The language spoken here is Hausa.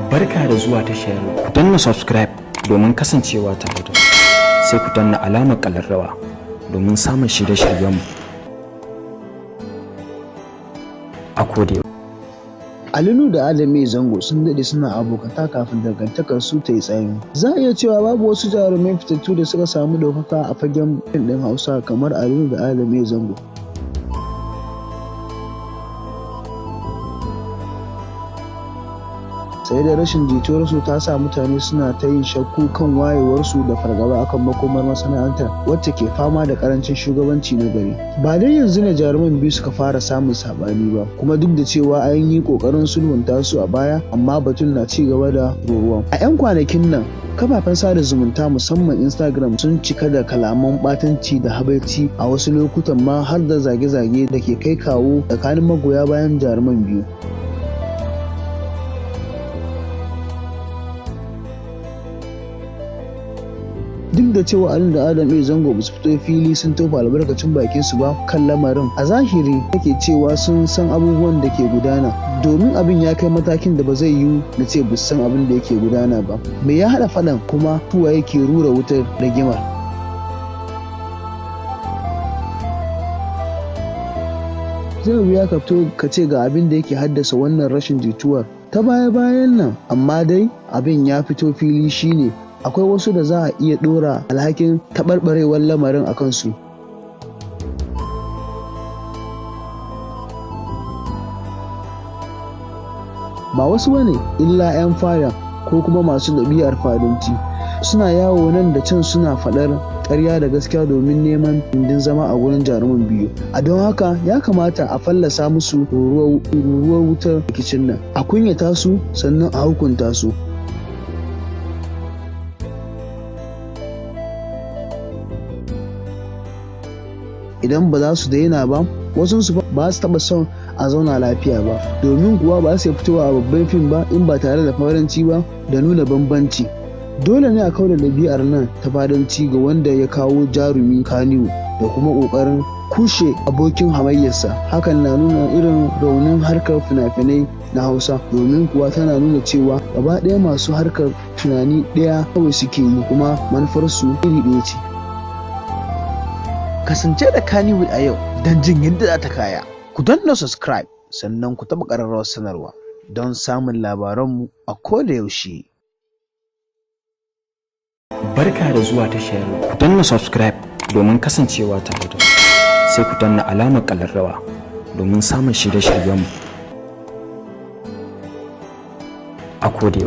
Barka da zuwa tashar. Ku danna subscribe domin kasancewa tare da mu. Sai ku danna alamar ƙalarrawa domin samun shirye-shiryenmu a koda. Ali Nuhu da Adam A. Zango sun daɗe suna abokanta kafin dangantakar su ta yi tsami. Za a iya cewa babu wasu jarumai fitattu da suka samu ɗaukaka a fagen fim ɗin Hausa kamar Ali Nuhu da Adam A. Zango. Sai dai rashin jituwarsu ta sa mutane suna ta yin shakku kan wayewarsu da fargaba akan makomar masana'antar, wacce ke fama da karancin shugabanci na gari. Ba dai yanzu ne jaruman biyu suka fara samun saɓani ba, kuma duk da cewa an yi ƙoƙarin sulhunta su a baya, amma batun na ci gaba da ruruwa. A 'yan kwanakin nan, kafafen sada zumunta, musamman Instagram, sun cika da kalaman ɓatanci da habaici, a wasu lokutan ma har da zage-zage da ke kai kawo tsakanin magoya bayan jaruman biyu. Duk da cewa Ali da Adam A. Zango ba su fito fili sun tofa albarkacin bakin su ba kan lamarin, a zahiri take cewa sun san abubuwan da ke gudana, domin abin ya kai matakin da ba zai yiwu na ce ba su san abin da yake gudana ba. Me ya haɗa faɗan, kuma su waye ke rura wutar rigimar? Zai wuya ka fito ka ce ga abin da yake haddasa wannan rashin jituwar ta baya-bayan nan, amma dai abin ya fito fili, shine akwai wasu da za a iya ɗora alhakin taɓarɓarewar lamarin a kansu. Ba wasu bane illa 'yan fada ko kuma masu ɗabi'ar fadanci. Suna yawo nan da can suna faɗar ƙarya da gaskiya domin neman gindin zama a gurin jaruman biyu. A don haka ya kamata a fallasa musu ruruwar wutar rikicin nan, a kunyata su, sannan a hukunta su. Idan ba za su daina ba, wasunsu ba su taɓa son a zauna lafiya ba, domin kuwa ba su iya fitowa a babban fim ba in ba tare da faranci ba da nuna bambanci. Dole ne a kauda ɗabi'ar nan ta fadanci ga wanda ya kawo jarumi Kannywood da kuma ƙoƙarin kushe abokin hamayyarsa. Hakan na nuna irin raunin harkar fina-finai na Hausa, domin kuwa tana nuna cewa gaba ɗaya masu harkar tunani ɗaya kawai suke yi, kuma manufarsu iri ɗaya ce. Kasance da Kannywood a yau don jin yadda za ta kaya. Ku danna subscribe, sannan ku taɓa ƙararrawar sanarwa don samun labaranmu a koda yaushe. Barka da zuwa tashar. Ku danna subscribe domin kasancewa tare da mu. Sai ku danna alamar ƙalarrawa domin samun shirye-shiryenmu a koda.